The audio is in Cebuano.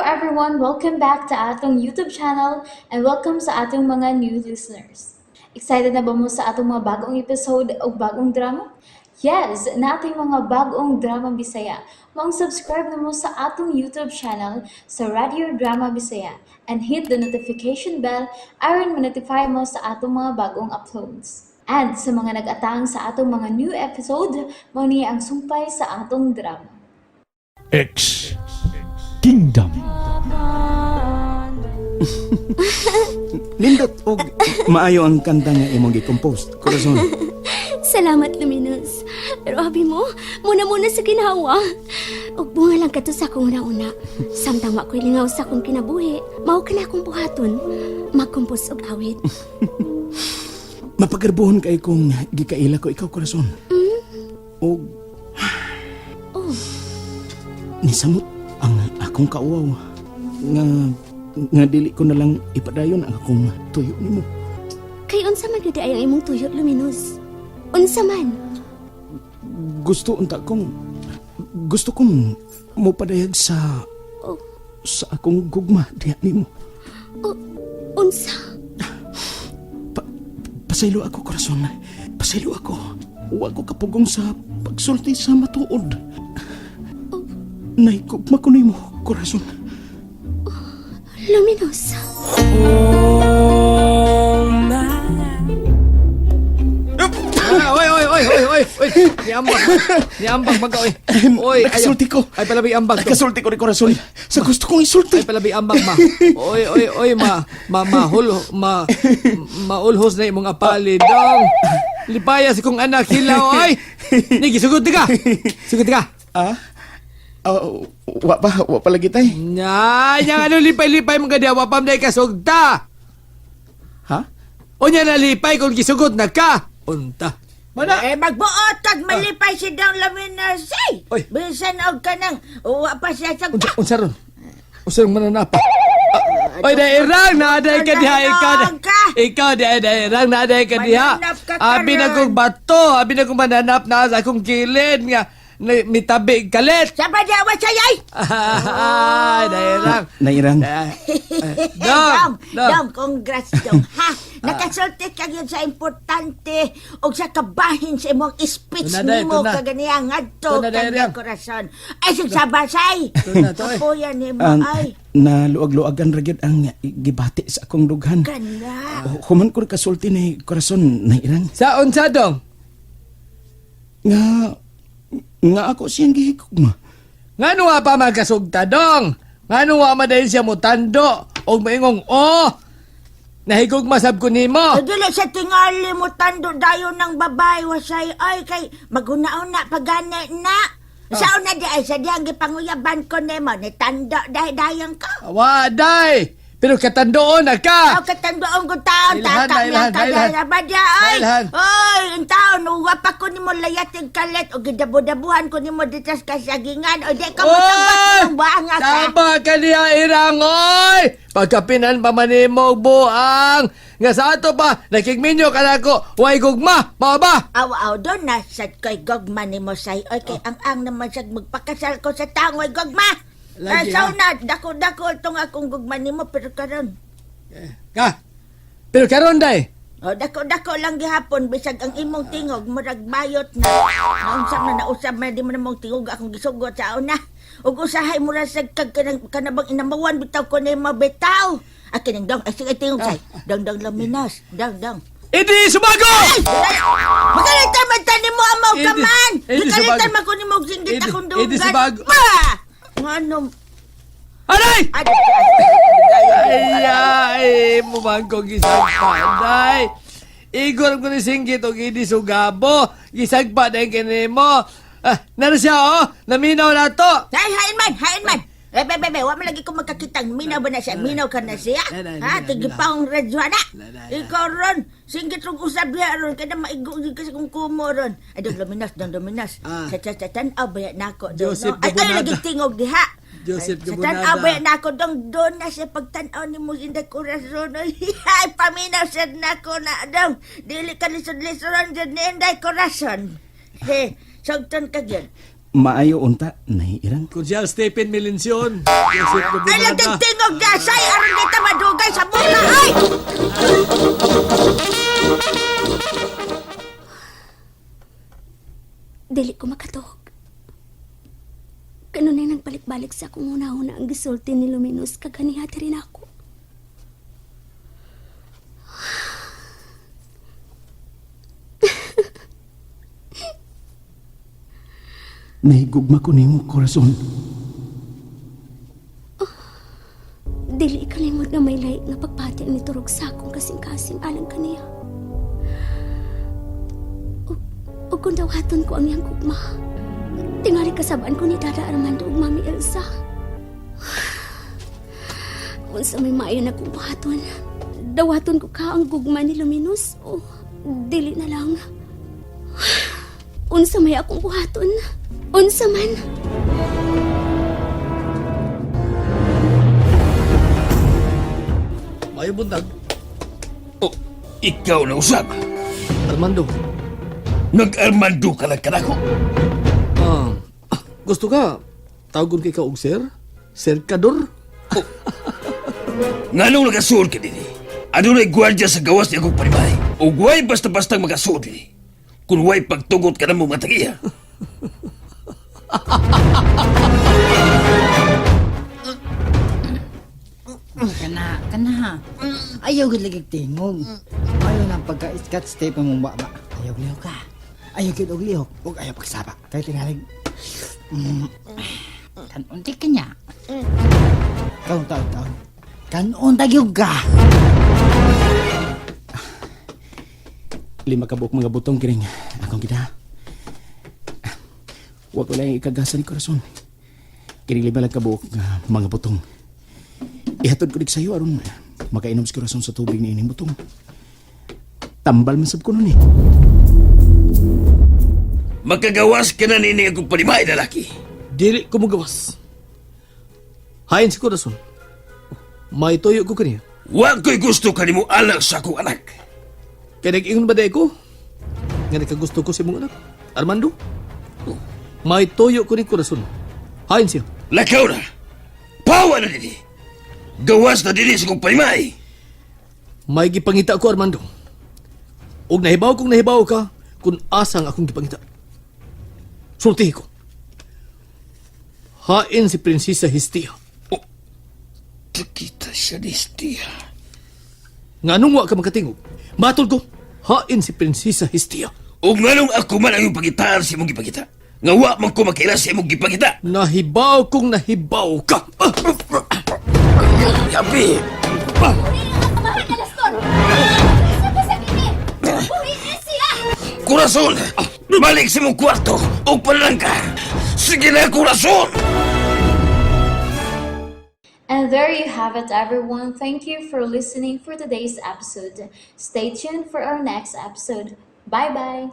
Everyone! Welcome back to atong YouTube channel and welcome sa atong mga new listeners. Excited na ba mo sa atong mga bagong episode o bagong drama? Yes, naa tay mga bagong drama Bisaya. Maong subscribe na mo sa atong YouTube channel sa Radio Drama Bisaya and hit the notification bell aron ma-notify mo sa atong mga bagong uploads. And sa mga nag-atang sa atong mga new episode, mao ni ang sumpay sa atong drama. X Kingdom. Nindot og maayo ang kanta nga imong gi-compose, Corazon. Salamat, Luminous. Pero abi mo, muna-muna sa ginawa. Ug bunga lang kato sa akong una-una. Samtang wa ko'y lingaw sa akong kinabuhi, mao ka na akong buhaton. Magkumpos og awit. Mapagarbuhon kay kung gikaila ko ikaw, Corazon. Og Oh, nisamot ang akong kauwaw nga nga dili ko na lang ipadayon ang akong tuyo nimo. Kay unsa man gyud ay ang imong tuyo, Luminous? Unsa man? Gusto unta kong gusto kong mopadayag sa Oh, sa akong gugma diha nimo. Oh, unsa? Pasaylo ako, Corazon. Pasaylo ako. Wa ko kapugong sa pagsulti sa matuod. Nahigugma ko nimo, Corazon. Luminous. Ah, oy, oy, oy, oy, oy, oy. Niambag. Niambag man ka, oy. Oy, ayaw. Nakasulti ko. Ay, palabi ambag to. Nakasulti ko ni Corazon sa gusto kong isulti. Ay, palabi ambag ma. Oy, oy, oy, ma ma mahul ma maulhos na imong apali dong. Lipaya sa kong anak hilaw, oy. Nigi sugod ka. Sugod ka. Ah? Oh, wa pa, wa pa lagi tay. Nya, nya ano lipay-lipay mo ka diha, wa pa man ka sugta. Ha? Unya na lipay kung gisugot na ka. Unta. Mana? Eh, magbuot kag malipay si Dong Laminas, eh. Oy. Bisan og kanang wa pa siya sa Unsa unsa ron? Unsa ron mananapa? Ah, oy, dairang naaday ka diha ikaw. Mananap ka. Ikaw di dairang naaday ka diha. Mananap ka Abi na karon. kong bato, abi na kong mananap na sa akong kilid nga mitabi kalit. Sa pa diya wa siya ay. Ay, dairang. Nairang. Eh, Dong, Dong, dong. dong, congrats dong. Ha, nakasulti ka gyud sa importante og sa kabahin sa imong speech Tuna na, nimo tuna. kaganiya ngadto Tuna na, kang Eriang. Corazon. Ay sigsabasay. Tuna to, eh. Kapuya nimo Ang ay. naluag-luagan ra gyud ang gibati sa akong dughan. Kana. Human ko kasulti ni Corazon, nairang. Sa unsa dong? Nga nga ako siyang gihigugma. Ngano nga pa magkasugta dong? Ngano wa man dahil siya mutando og maingong oh? Nahigugma sab ko nimo. Ay, dili sa tingali mo tando dayon ng babae wasay ay kay maghuna-una pagani na. Sa una di ay sa diyang gipanguyaban ko nimo ni tando dahi dayon ko. Wa day. Pero katandoon na ka. Aw katandoon ko taon Nailhan, taka nailhan, miyang kadala ba diya ay. Nailhan. Oy, ang taon uwa pa ko nimo layatig kalit o gidabu-dabuhan ko nimo dito sa kasagingan o di ka mo Oy! ng buanga ka. Tama ka niya, Irang, oy! Pagkapinan pa man nimo buang! Nga sa ato pa, nakigminyo ka na ako, way gugma, mao ba? Aw aw doon na sad ko'y gugma nimo say oy kay ang naman sad magpakasal ko sa taong oy gugma. Lagi, Lagi, ha? na dako dako tong akong gugma nimo pero karon Ka, pero karon day, Oh, dako-dako lang gihapon bisag ang imong tingog murag bayot na. Naunsa man nausab man di man mong tingog akong gisugot sa una. Ug usahay mura sa kag kanang kanabang inamawan bitaw ko nimo bitaw. Ah, kining dong, ay sige tingog say. Dong dong laminas, dong dong. Idi sumago! Magalitan man ta nimo amaw ka man. Idi Magalitan subago. man ko nimo og singgit akong dunggan. Idi subago. Ma! Ngano? Aray! Ay, Ay, ay, mumangko gisagpa, day! Igor ko ni singgit og idi sugabo, gisagpa day kinimo. Ah, nara siya, oh, naminaw na to. Ay, hain man, hain man. Eh, be, be, be, wa man lagi ko magkakitang. Minaw ba na siya? Minaw ka na siya? Nanay, Ha? minaw, Tigipaong radyo na. Nanay, Ikaw ron, singgit rong usab diha ron. Kada maigo ka sa kong kumo ron. Ay, dong luminas, dong luminas. Ah. Sa tanaw ba na ako? Dong, Joseph no? Ay, ay, Gabunada. lagi tingog diha. Joseph Ay, sa Gabunada. tanaw ba na ako? Dong, doon na siya pagtanaw ni mo inday corazon. Ay, ay, paminaw siya na ako na, dong. Dili ka lisod-lisoron dyan ni inday corazon. He, sugton ka gyud. Maayo unta, Nay Irang. Konsyal Stephen Melension. Joseph Ay, Gobernador. laging tingog dasay aron di ta madugay sa buka ay. Dili ko makatuog. Kanunay nagbalik-balik sa akong una-una ang gisulti ni Luminous kaganihati rin ako. Nahigugma ko nimo, Corazon. Dili ikalimot nga may lahi nga pagpati ni Turog sa akong kasing-kasing alang kaniya. Ug kung dawaton ko ang iyang gugma, tingali kasabaan ko ni Dada Armando ug Mami Elsa. Unsa may maayo na kong buhaton. Dawaton ko ka ang gugma ni Luminous o dili na lang. Unsa may akong buhaton? Unsa man? Mayo buntag. Oh, ikaw na usab. Armando. Nag-armando ka lang kanako. Gusto ka? Tawagon kay ka og sir? Sir Kador? Nganong nagasuod ka dinhi? Adunay gwardya sa gawas ni akong panimay. Ug way basta-bastang magasuod dinhi. Kung way pagtugot ka na mo matagiya. Kana, kana. Ayaw gid lagi tingog. Ayaw nang pagka-scotch tape mong baba. Ayaw lihok ka. Ayaw gid og lihok ug ayaw pagsaba. Kay tingalig. Kanunti ka niya. Kaon taon taon. Kanon ta gyud ka. 5 ka buok mga butong kining akong kita. Wa ko lang ikagasa ni Corazon. Kining 5 lang ka buok nga mga butong. Ihatod ko dik sayo aron makainom si Corazon sa tubig ni ining butong. Tambal man sab ko nun eh. Makagawas ka na nini akong panimay, lalaki. Dili ko mugawas. Hain si Corazon. May tuyo ko kaniya. Wa ko'y gusto kanimo alang sa akong anak. Kaya nag-ingon ba dahil ko? Nga nagkagusto ko sa imong anak. Armando? May tuyo ko ni Corazon. Hain siya. Lakaw na. Pawa na dinhi. Gawas na dinhi sa akong panimay. May gipangita ko, Armando. Og nahibaw kong nahibaw ka kung asang akong gipangita. Sultihi ko. Hain si Prinsesa Hestia. Oh, kita siya ni Hestia. Nga nung wa ka makatingog, matol ko, hain si Prinsesa Hestia. O nganong ako man ang iyong pagitaan sa imong gipangita. Nga wa man ko makaila sa imong gipangita. Nahibaw kong nahibaw ka. Ah! Gabi! Mahal na Laston! Isa pa sa gini! Buhi siya! Corazon! Balik sa imong kwarto o palangka! Sige na, Corazon! And there you have it, everyone. Thank you for listening for today's episode. Stay tuned for our next episode. Bye bye.